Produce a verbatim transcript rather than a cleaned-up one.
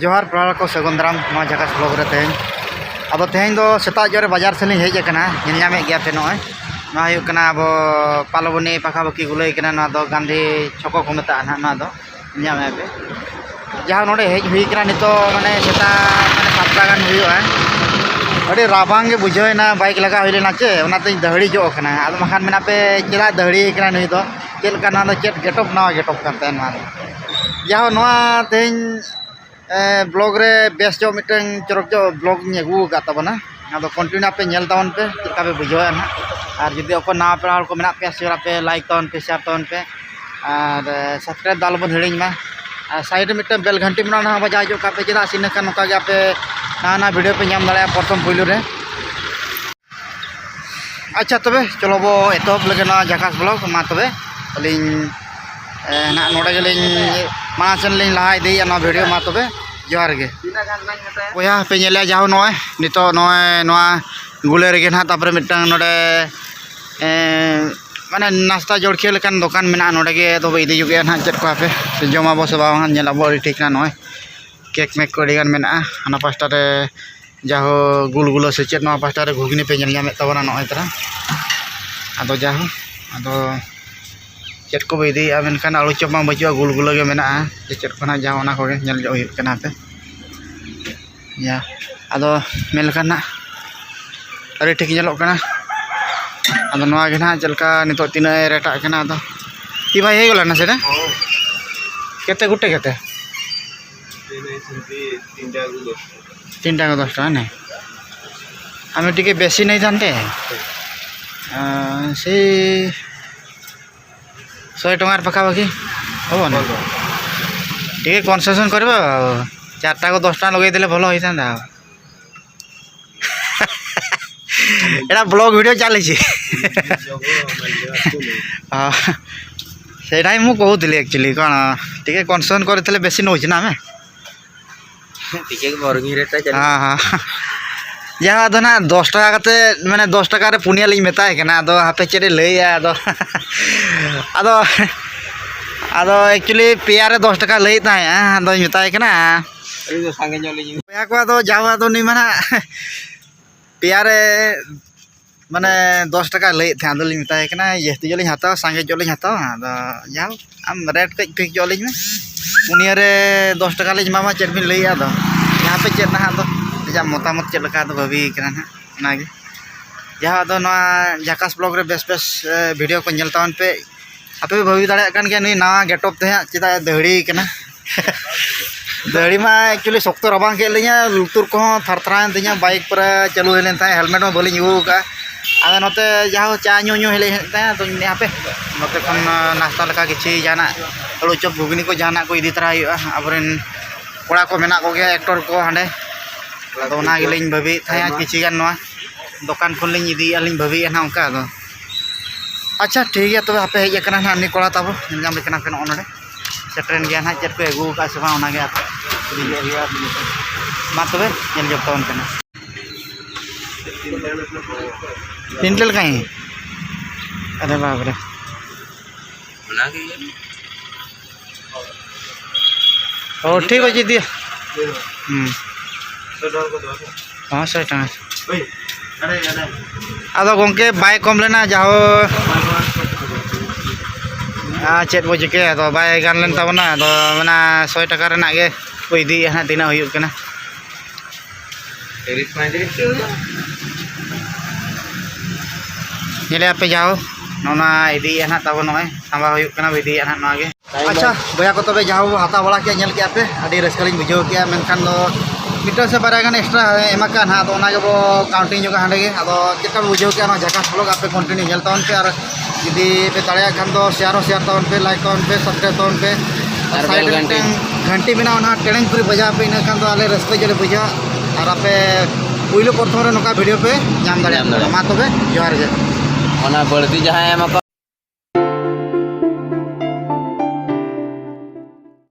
ᱡᱚᱦᱟᱨ ᱯᱮᱲᱟ ᱠᱚ, ᱥᱟᱹᱜᱩᱱ ᱫᱟᱨᱟᱢ ᱱᱚᱣᱟ ᱡᱷᱟᱠᱟᱥ ᱵᱞᱚᱜ ᱨᱮ᱾ ᱛᱮᱦᱮᱧ ᱟᱫᱚ, ᱛᱮᱦᱮᱧ ᱫᱚ ᱥᱮᱛᱟᱜ ᱡᱚᱨᱮ ᱵᱟᱡᱟᱨ ᱥᱮᱫ ᱞᱤᱧ ᱦᱮᱡ ᱟᱠᱟᱱᱟ᱾ ᱧᱮᱞ ᱧᱟᱢᱮᱫ ᱜᱮᱭᱟ ᱯᱮ, ᱱᱚᱜᱼᱚᱭ ᱱᱚᱣᱟ ᱦᱩᱭᱩᱜ ᱠᱟᱱᱟ ᱟᱵᱚ ᱯᱟᱞᱚᱵᱚᱱᱤ ᱯᱟᱠᱷᱟᱯᱟᱠᱷᱤ ᱜᱩᱞᱟᱹᱭ ᱠᱟᱱᱟ᱾ ᱱᱚᱣᱟ ᱫᱚ ᱜᱟᱱᱫᱷᱤ ᱪᱷᱚᱠᱚ ᱠᱚ ᱢᱮᱛᱟᱜᱼᱟ ᱱᱟᱦᱟᱜ ᱱᱚᱣᱟ ᱫᱚ᱾ ᱧᱮᱞ ᱧᱟᱢᱮᱫ ᱯᱮ, ᱡᱟᱦᱟᱸ ᱱᱚᱰᱮ ᱦᱮᱡ ᱦᱩᱭ ᱠᱟᱱᱟ ᱱᱤᱛᱚᱜ, ᱢᱟᱱᱮ, ᱥᱮᱛᱟᱜ, ᱢᱟᱱᱮ, ᱥᱟᱛᱴᱟ ᱜᱟᱱ ᱦᱩᱭᱩᱜᱼᱟ᱾ ᱟᱹᱰᱤ ᱨᱟᱵᱟᱝ ᱜᱮ ᱵᱩᱡᱷᱟᱹᱣ ᱮᱱᱟ, ᱵᱟᱭᱤᱠ ᱞᱟᱜᱟ ᱦᱩᱭ ᱞᱮᱱᱟ ᱪᱮ, ᱚᱱᱟᱛᱮᱧ ᱫᱟᱹᱦᱲᱤ ᱧᱚᱜ ᱟᱠᱟᱱᱟ᱾ ᱟᱫᱚ ᱵᱟᱠᱷᱟᱱ ᱢᱮᱱᱟ ᱯᱮ, ᱪᱮᱫᱟᱜ ᱫᱟᱹᱦᱲᱤ ᱟᱠᱟᱱᱟ ᱱᱩᱭ ᱫᱚ? ᱪᱮᱫ ᱞᱮᱠᱟ ᱱᱚᱣᱟ ᱫᱚ, ᱪᱮᱫ ᱜᱮᱴᱚᱯ, ᱱᱟᱣᱟ ᱜᱮᱴᱚᱯ ᱠᱟᱱ ᱛᱟᱭᱟ ᱱᱚᱣᱟ ᱫᱚ᱾ ᱡᱟᱦᱳ, ᱱᱚᱣᱟ ᱛᱮᱦᱮᱧ ᱵᱞᱚᱜ ᱨᱮ ᱵᱮᱥ ᱧᱚᱜ ᱢᱤᱫᱴᱟᱝ ᱪᱚᱨᱚᱠ ᱧᱚᱜ ᱵᱞᱚᱜ ᱤᱧ ᱟᱹᱜᱩ ᱟᱠᱟᱫ ᱛᱟᱵᱚᱱᱟ᱾ ᱟᱫᱚ ᱠᱚᱱᱴᱤᱱᱤᱭᱩ ᱟᱯᱮ ᱧᱮᱞ ᱛᱟᱵᱚᱱ ᱯᱮ, ᱪᱮᱫ ᱞᱮᱠᱟ ᱯᱮ ᱵᱩᱡᱷᱟᱹᱣᱟ ᱱᱟᱦᱟᱜ᱾ ᱟᱨ ᱡᱩᱫᱤ ᱚᱠᱚᱭ ᱱᱟᱣᱟ ᱯᱮᱲᱟ ᱦᱚᱲ ᱠᱚ ᱢᱮᱱᱟᱜ ᱯᱮᱭᱟ, ᱥᱮᱭᱟᱨ ᱟᱯᱮ, ᱞᱟᱭᱤᱠ ᱛᱟᱵᱚᱱ ᱯᱮ, ᱥᱮᱭᱟᱨ ᱛᱟᱵᱚᱱ ᱯᱮ, ᱟᱨ ᱥᱟᱵᱥᱠᱨᱟᱭᱤᱵ ᱫᱚ ᱟᱞᱚᱵᱚᱱ ᱦᱤᱲᱤᱧ ᱢᱟ᱾ ᱟᱨ ᱥᱟᱭᱤᱰ ᱨᱮ ᱢᱤᱫᱴᱟᱝ ᱵᱮᱞ ᱜᱷᱟᱱᱴᱤ ᱢᱮᱱᱟᱜᱼᱟ, ᱚᱱᱟ ᱦᱚᱸ ᱵᱟᱡᱟᱣ ᱦᱚᱪᱚ ᱠᱟᱜ ᱯᱮ᱾ ᱪᱮᱫᱟᱜ ᱥᱮ ᱤᱱᱟᱹᱠᱷᱟᱱ ᱱᱚᱝᱠᱟ ᱜᱮ ᱟᱯᱮ ᱱᱟᱣᱟ ᱱᱟᱣᱟ ᱵᱷᱤᱰᱤᱭᱳ ᱯᱮ ᱧᱟᱢ ᱫᱟᱲᱮᱭᱟᱜᱼᱟ ᱯᱨᱚᱛᱷᱚᱢ ᱯᱩᱭᱞᱩ ᱨᱮ᱾ ᱟᱪᱪᱷᱟ, ᱛᱚᱵᱮ ᱪᱚᱞᱚ ᱵᱚ ᱮᱛᱚᱦᱚᱵ ᱞᱮᱜᱮ ᱱᱚᱣᱟ ᱡᱷᱟᱠᱟᱥ ᱵᱞᱚᱜ᱾ ᱢᱟ ᱛᱚᱵᱮ ᱟᱹᱞᱤᱧ, ᱮ, ᱱᱟᱜ ᱱᱚᱰᱮ ᱜᱮᱞᱤᱧ ᱢᱟᱲᱟᱝ ᱥᱮᱱ ᱞᱤᱧ ᱞᱟᱦᱟ ᱤᱫᱤᱭᱮᱫᱼᱟ ᱱᱚᱣᱟ ᱵᱷᱤᱰᱤᱭᱳ᱾ ᱢᱟ ᱛᱚᱵᱮ ᱡᱚᱦᱟᱨ ᱜᱮ᱾ ᱵᱚᱭᱦᱟ ᱯᱮ ᱧᱮᱞᱮᱜᱼᱟ, ᱡᱟᱦᱳ ᱱᱚᱜᱼᱚᱭ ᱱᱤᱛᱚᱜ ᱱᱚᱜᱼᱚᱭ ᱱᱚᱣᱟ ᱜᱩᱞᱟᱹ ᱨᱮᱜᱮ ᱱᱟᱦᱟᱜ, ᱛᱟᱨᱯᱚᱨᱮ ᱢᱤᱫᱴᱟᱝ ᱱᱚᱰᱮ, ᱮ, ᱢᱟᱱᱮ ᱱᱟᱥᱛᱟ ᱡᱚᱲᱠᱷᱤᱭᱟᱹ ᱞᱮᱠᱟᱱ ᱫᱚᱠᱟᱱ ᱢᱮᱱᱟᱜᱼᱟ᱾ ᱱᱚᱰᱮ ᱜᱮ ᱟᱫᱚ ᱵᱚ ᱤᱫᱤ ᱧᱚᱜᱮᱜᱼᱟ ᱱᱟᱦᱟᱜ, ᱪᱮᱫ ᱠᱚ ᱦᱟᱯᱮ ᱡᱚᱢᱟᱵᱚ ᱥᱮ ᱵᱟᱝ ᱧᱮᱞ ᱟᱵᱚ᱾ ᱟᱹᱰᱤ ᱴᱷᱤᱠ ᱱᱟᱜ ᱱᱚᱜᱼᱚᱭ ᱠᱮᱠ ᱢᱮᱠ ᱠᱚ ᱟᱹᱰᱤ ᱜᱟᱱ ᱢᱮᱱᱟᱜᱼᱟ᱾ ᱦᱟᱱᱟ ᱯᱟᱥᱴᱟ ᱨᱮ ᱡᱟᱦᱳ ᱜᱩᱞ ᱜᱩᱞᱟᱹ ᱥᱮ ᱪᱮᱫ, ᱱᱚᱣᱟ ᱯᱟᱥᱴᱟ ᱨᱮ ᱜᱷᱩᱜᱽᱱᱤ ᱯᱮ ᱧᱮᱞ ᱧᱟᱢᱮᱫ ᱛᱟᱵᱚᱱᱟ ᱱᱚᱜᱼᱚᱭ ᱛᱟᱨᱟ᱾ ᱟᱫᱚ ᱡᱟᱦᱳ, ᱟᱫᱚ ᱪᱮᱫ ᱠᱚᱵᱚ ᱤᱫᱤᱭᱮᱫᱼᱟ, ᱢᱮᱱᱠᱷᱟᱱ ᱟᱹᱞᱩ ᱪᱚᱯ ᱢᱟ ᱵᱟᱹᱪᱩᱜᱼᱟ, ᱜᱩᱞ ᱜᱩᱞᱟᱹ ᱜᱮ ᱢᱮᱱᱟᱜᱼᱟ᱾ ᱥᱮ ᱪᱮᱫ ᱠᱚ ᱱᱟᱜ, ᱡᱟᱦᱳ, ᱚᱱᱟ ᱠᱚᱜᱮ ᱧᱮᱞ ᱧᱚᱜ ᱦᱩᱭᱩᱜ ᱠᱟᱱᱟ ᱦᱟᱯᱮ᱾ ᱭᱟ, ᱟᱫᱚ ᱢᱮᱱ ᱞᱮᱠᱷᱟᱱ ᱱᱟᱜ ᱟᱹᱰᱤ ᱴᱷᱤᱠ ᱧᱮᱞᱚᱜ ᱠᱟᱱᱟ᱾ ᱟᱫᱚ ᱱᱚᱣᱟ ᱜᱮ ᱱᱟᱜ ᱪᱮᱫ ᱞᱮᱠᱟ ᱱᱤᱛᱚᱜ ᱛᱤᱱᱟᱹᱜ ᱮ ᱨᱮᱴᱟᱜ ᱠᱟᱱᱟ᱾ ᱟᱫᱚ ᱛᱤ ᱵᱷᱟᱭ ᱦᱮᱡ ᱜᱚᱞᱟ ᱱᱟ ᱥᱮᱴᱟ? ᱠᱮᱛᱮ ᱜᱩᱴᱮ ᱠᱮᱛᱮ? ᱛᱤᱱᱴᱟ ᱠᱚ ᱫᱚᱥ ᱴᱟᱠᱟ ᱱᱮ᱾ ᱟᱢᱮ ᱴᱤᱠᱮ ᱵᱮᱥᱤ ᱱᱟᱭ ᱛᱟᱱᱛᱮ? ᱥᱮᱭ ᱥᱚᱭ ᱴᱟᱠᱟ ᱯᱟᱠᱷᱟᱯᱟᱠᱷᱤ ᱦᱚᱵᱚ ᱱᱟ? ᱴᱤᱠᱮ ᱠᱚᱱᱥᱮᱥᱚᱱ ᱠᱚᱨᱵᱟ᱾ ᱪᱟᱨᱴᱟ ᱠᱚ ᱫᱚᱥ ᱴᱟᱠᱟ ᱞᱟᱜᱟᱭ ᱫᱤᱞᱮ ᱵᱷᱟᱞᱚ ᱦᱩᱭ ᱛᱟᱱᱛᱟ᱾ ଏଇଟା ବ୍ଲଗ୍ ଭିଡ଼ିଓ ଚାଲିଛି। ହଁ, ସେଇଟା ହିଁ ମୁଁ କହୁଥିଲି ଆକ୍ଚୁଆଲି। କ'ଣ ଟିକେ କନସେସନ୍ କରିଥିଲେ ବେଶୀ ନେଉଛି ନା ଆମେ? ଟିକେ ବରଗିଂ ରେଟ୍ଟା ଚାଲିଛି। ହଁ, ହଁ। ଯାହା, ଆଦ ନା ଦଶ ଟଙ୍କା ᱠᱟᱛᱮ, ᱢᱟᱱᱮ ᱫᱚᱥ ᱴᱟᱠᱟ ᱨᱮ ᱯᱩᱱᱭᱟ ᱞᱤᱧ ᱢᱮᱛᱟᱭ ᱠᱟᱱᱟ᱾ ᱟᱫᱚ ᱦᱟᱯᱮ ᱪᱮᱫ ᱮ ᱞᱟᱹᱭᱟ᱾ ᱟᱫᱚ, ᱟᱫᱚ, ᱟᱫᱚ ᱮᱠᱪᱩᱭᱮᱞᱤ ᱯᱮᱭᱟ ᱨᱮ ᱫᱚᱥ ᱴᱟᱠᱟ ᱞᱟᱹᱭᱮᱫ ᱛᱟᱦᱮᱸᱜᱼᱟ᱾ ᱟᱫᱚᱧ ᱢᱮᱛᱟᱭ ᱠᱟᱱᱟ, ᱤᱧ ᱫᱚ ᱥᱟᱸᱜᱮ ᱧᱚᱜ ᱞᱤᱧ ᱵᱚᱭᱦᱟ ᱠᱚ, ᱟᱫᱚ ᱡᱟᱣ ᱟᱫᱚ ᱩᱱᱤ ᱢᱟ ᱱᱟᱦᱟᱜ ᱯᱮᱭᱟ ᱨᱮ ᱢᱟᱱᱮ ᱫᱚᱥ ᱴᱟᱠᱟ ᱞᱟᱹᱭᱮᱫ ᱛᱟᱦᱮᱸᱫ, ᱟᱫᱚᱞᱤᱧ ᱢᱮᱛᱟᱭ ᱠᱟᱱᱟ ᱡᱟᱹᱥᱛᱤ ᱧᱚᱜ ᱞᱤᱧ ᱦᱟᱛᱟᱣᱟ, ᱥᱟᱸᱜᱮ ᱧᱚᱜ ᱞᱤᱧ ᱦᱟᱛᱟᱣᱟ᱾ ᱟᱫᱚ ᱡᱟᱣ ᱟᱢ ᱨᱮᱴ ᱠᱟᱹᱡ ᱯᱷᱤᱠᱥ ᱧᱚᱜ ᱟᱹᱞᱤᱧ ᱢᱮ, ᱯᱩᱱᱭᱟᱹ ᱨᱮ ᱫᱚᱥ ᱴᱟᱠᱟ ᱞᱤᱧ ᱮᱢᱟᱢᱟ, ᱪᱮᱫ ᱵᱤᱱ ᱞᱟᱹᱭᱮᱫᱼᱟ? ᱟᱫᱚ ᱡᱟᱦᱟᱸ ᱯᱮ ᱪᱮᱫ ᱱᱟᱦᱟᱜ ᱫᱚ ᱟᱡᱟᱜ ᱢᱚᱛᱟᱢᱚᱛ ᱪᱮᱫ ᱞᱮᱠᱟ ᱟᱫᱚ ᱵᱷᱟᱹᱵᱤ ᱠᱟᱱᱟ ᱱᱟᱦᱟᱜ ᱚᱱᱟᱜᱮ᱾ ᱡᱟᱦᱟᱸ ᱫᱚ ᱱᱚᱣᱟ ᱡᱷᱟᱠᱟᱥ ᱵᱞᱚᱜ ᱨᱮ ᱵᱮᱥ ᱵᱮᱥ ᱵᱷᱤᱰᱤᱭᱳ ᱠᱚ ᱧᱮᱞ ᱛᱟᱵᱚᱱ ᱯᱮ᱾ ᱟᱯᱮ ᱯᱮ ᱵᱷᱟᱹᱵᱤ ᱫᱟᱲᱮᱭᱟᱜ ᱠᱟᱱ ᱜᱮᱭᱟ ᱱᱩᱭ ᱱᱟᱣᱟ ᱜᱮᱴᱚᱯ ᱛᱮ ᱦᱟᱸᱜ ᱪᱮᱫᱟᱜ ᱮ ᱫᱟᱹᱦᱲᱤ ᱠᱟᱱᱟ᱾ ᱫᱟᱹᱦᱲᱤ ᱢᱟ ᱮᱠᱪᱩᱭᱮᱞᱤ ᱥᱚᱠᱛᱚ ᱨᱟᱵᱟᱝ ᱠᱮᱫ ᱞᱤᱧᱟ, ᱞᱩᱛᱩᱨ ᱠᱚᱦᱚᱸ ᱛᱷᱟᱨ ᱛᱷᱟᱨᱟᱣᱮᱱ ᱛᱤᱧᱟ, ᱵᱟᱭᱤᱠ ᱯᱚᱨᱮ ᱪᱟᱹᱞᱩ ᱦᱩᱭ ᱞᱮᱱ ᱛᱟᱦᱮᱸᱫ, ᱦᱮᱞᱢᱮᱴ ᱢᱟ ᱵᱟᱹᱞᱤᱧ ᱟᱹᱜᱩ ᱟᱠᱟᱫᱼᱟ᱾ ᱟᱫᱚ ᱱᱚᱛᱮ ᱡᱟᱦᱟᱸ ᱪᱟ ᱧᱩ ᱧᱩ ᱦᱮᱡ ᱦᱮᱡ ᱛᱟᱦᱮᱸᱫ, ᱟᱫᱚᱧ ᱢᱮᱱᱫᱟ ᱦᱟᱯᱮ ᱱᱚᱛᱮ ᱠᱷᱚᱱ ᱱᱟᱥᱛᱟ ᱞᱮᱠᱟ ᱠᱤᱪᱷᱩ ᱡᱟᱦᱟᱱᱟᱜ ᱟᱹᱞᱩ ᱪᱚᱯ ᱜᱷᱩᱜᱽᱱᱤ ᱠᱚ ᱡᱟᱦᱟᱱᱟᱜ ᱠᱚ ᱤᱫᱤ ᱛᱚᱨᱟ ᱦᱩᱭᱩᱜᱼᱟ, ᱟᱵᱚᱨᱮᱱ ᱠᱚᱲᱟ ᱠᱚ ᱢᱮᱱᱟᱜ ᱠᱚᱜᱮᱭᱟ ᱮᱠᱴᱚᱨ ᱠᱚ ᱦᱟᱸᱰᱮ᱾ ᱟᱫᱚ ᱚᱱᱟ ᱜᱮᱞᱤᱧ ᱵᱷᱟᱹᱵᱤᱭᱮᱫ ᱛᱟᱦᱮᱸᱫ ᱠᱤᱪᱷᱩ ᱜᱟᱱ ᱱᱚᱣᱟ ᱫᱚᱠᱟᱱ ᱠᱷᱚᱱ ᱞᱤᱧ ᱤᱫᱤᱭᱮᱫᱼᱟ ᱞᱤᱧ ᱵᱷᱟᱹᱵᱤᱭᱮᱫᱼᱟ ᱱᱟᱦᱟᱜ ᱚᱱᱠᱟ᱾ ᱟᱫᱚ ᱟᱪᱪᱷᱟ, ᱴᱷᱤᱠ ᱜᱮᱭᱟ, ᱛᱚᱵᱮ ᱦᱟᱯᱮ ᱦᱮᱡ ᱟᱠᱟᱱᱟ ᱱᱟᱦᱟᱜ ᱩᱱᱤ ᱠᱚᱲᱟ ᱛᱟᱵᱚ, ᱧᱮᱞ ᱧᱟᱢᱮ ᱠᱟᱱᱟ ᱯᱮ ᱱᱚᱜᱼᱚ ᱱᱚᱰᱮ ᱥᱮᱴᱮᱨᱮᱱ ᱜᱮᱭᱟ ᱱᱟᱦᱟᱜ᱾ ᱪᱮᱫ ᱠᱚ ᱟᱹᱜᱩ ᱟᱠᱟᱫᱼᱟ ᱥᱮ ᱵᱟᱝ ᱚᱱᱟᱜᱮ ᱟᱨ ᱤᱫᱤ ᱦᱩᱭᱩᱜᱼᱟ᱾ ᱢᱟ ᱛᱚᱵᱮ ᱧᱮᱞ ᱡᱚᱝ ᱛᱟᱵᱚᱱ ᱠᱟᱱᱟ᱾ ᱛᱤᱱᱴᱮ ᱞᱮᱠᱟ ᱦᱮᱸ? ᱟᱨᱮ ᱵᱟᱯ ᱨᱮ᱾ ᱚᱱᱟᱜᱮ ᱤᱭᱟᱹ᱾ ᱚ, ᱴᱷᱤᱠ ᱚᱪᱷᱮ, ᱫᱤᱭᱟ᱾ ᱦᱩᱸ᱾ ᱦᱚᱸ, ᱥᱚᱭ ᱴᱟᱠᱟ᱾ ᱟᱫᱚ ᱜᱚᱝᱠᱮ, ᱵᱟᱭ ᱠᱚᱢ ᱞᱮᱱᱟ, ᱡᱟᱦᱳ᱾ ᱟᱨ ᱪᱮᱫ ᱵᱚ ᱪᱤᱠᱟᱹᱭᱟ, ᱟᱫᱚ ᱵᱟᱭ ᱜᱟᱱ ᱞᱮᱱ ᱛᱟᱵᱚᱱᱟ᱾ ᱟᱫᱚ ᱢᱮᱱᱟ, ᱥᱚᱭ ᱴᱟᱠᱟ ᱨᱮᱱᱟᱜ ᱜᱮ ᱠᱚ ᱤᱫᱤᱭᱮᱫᱼᱟ ᱦᱟᱸᱜ, ᱛᱤᱱᱟᱹᱜ ᱦᱩᱭᱩᱜ ᱠᱟᱱᱟ᱾ ᱧᱮᱞᱮᱫᱼᱟ ᱯᱮ, ᱡᱟᱦᱳ, ᱱᱚᱜᱼᱚ ᱱᱚᱣᱟ ᱤᱫᱤᱭᱮᱫᱼᱟ ᱦᱟᱸᱜ ᱛᱟᱵᱚᱱ, ᱱᱚᱜᱼᱚᱭ ᱥᱟᱸᱵᱟᱣ ᱦᱩᱭᱩᱜ ᱠᱟᱱᱟ, ᱤᱫᱤᱭᱮᱫᱼᱟ ᱦᱟᱸᱜ ᱱᱚᱣᱟ ᱜᱮ᱾ ᱟᱪᱪᱷᱟ, ᱵᱚᱭᱦᱟ ᱠᱚ, ᱛᱚᱵᱮ ᱡᱟᱦᱳ ᱵᱚ ᱦᱟᱛᱟᱣ ᱵᱟᱲᱟ ᱠᱮᱫᱼᱟ, ᱧᱮᱞ ᱠᱮᱫᱼᱟ ᱯᱮ, ᱟᱹᱰᱤ ᱨᱟᱹᱥᱠᱟᱹ ᱞᱤᱧ ᱵᱩᱡᱷᱟᱹᱣ ᱠᱮᱫᱼᱟ, ᱢᱮᱱᱠᱷᱟᱱ ᱫᱚ ᱢᱤᱫᱴᱟᱝ ᱥᱮ ᱵᱟᱨᱭᱟ ᱜᱟᱱ ᱮᱠᱥᱴᱨᱟ ᱮᱢ ᱟᱠᱟᱱ ᱦᱟᱸᱜ, ᱟᱫᱚ ᱚᱱᱟ ᱜᱮᱵᱚ ᱠᱟᱣᱩᱱᱴᱤᱝ ᱧᱚᱜᱟ ᱦᱟᱸᱰᱮ ᱜᱮ᱾ ᱟᱫᱚ ᱪᱮᱫ ᱞᱮᱠᱟ ᱯᱮ ᱵᱩᱡᱷᱟᱹᱣ ᱠᱮᱫᱼᱟ ᱱᱚᱣᱟ ᱡᱷᱟᱠᱟᱥ ᱵᱞᱚᱜ? ᱟᱯᱮ ᱠᱚᱱᱴᱤᱱᱤᱭᱩ ᱧᱮᱞ ᱛᱟᱵᱚᱱ ᱯᱮ, ᱟᱨ ᱡᱩᱫᱤ ᱯᱮ ᱫᱟᱲᱮᱭᱟᱜ ᱠᱷᱟᱱ ᱫᱚ ᱥᱮᱭᱟᱨ ᱦᱚᱸ ᱥᱮᱭᱟᱨ ᱛᱟᱵᱚᱱ ᱯᱮ, ᱞᱟᱭᱤᱠ ᱛᱟᱵᱚᱱ ᱯᱮ, ᱥᱟᱵᱥᱠᱨᱟᱭᱤᱵ ᱛᱟᱵᱚᱱ ᱯᱮ᱾ ᱟᱨ ᱥᱟᱭᱤᱰ ᱵᱮᱞ ᱨᱮ ᱜᱷᱟᱱᱴᱤ᱾ ᱢᱤᱫᱴᱟᱝ ᱜᱷᱟᱱᱴᱤ ᱢᱮᱱᱟᱜᱼᱟ, ᱚᱱᱟ ᱴᱮᱲᱮᱝ ᱠᱚᱨᱮ ᱵᱟᱡᱟᱣ ᱯᱮ, ᱤᱱᱟᱹ ᱠᱷᱟᱱ ᱫᱚ ᱟᱞᱮ ᱨᱟᱹᱥᱠᱟᱹ ᱧᱚᱜ ᱞᱮ ᱵᱩᱡᱷᱟᱹᱣᱟ᱾ ᱟᱨ ᱟᱯᱮ ᱯᱩᱭᱞᱩ ᱯᱨᱚᱛᱷᱚᱢ ᱨᱮ ᱱᱚᱝᱠᱟ ᱵᱷᱤᱰᱤᱭᱳ ᱯᱮ ᱧᱟᱢ ᱫᱟᱲᱮᱭᱟᱜᱼᱟ᱾ ᱧᱟᱢ ᱫᱟᱲᱮᱭᱟᱜᱼᱟ᱾ ᱢᱟ ᱛᱚᱵᱮ, ᱡᱚᱦᱟᱨ ᱜᱮ᱾ ᱚᱱᱟ ᱵᱟᱹᱲᱛᱤ ᱡᱟᱦᱟᱸᱭ ᱮᱢ ᱟᱠᱚ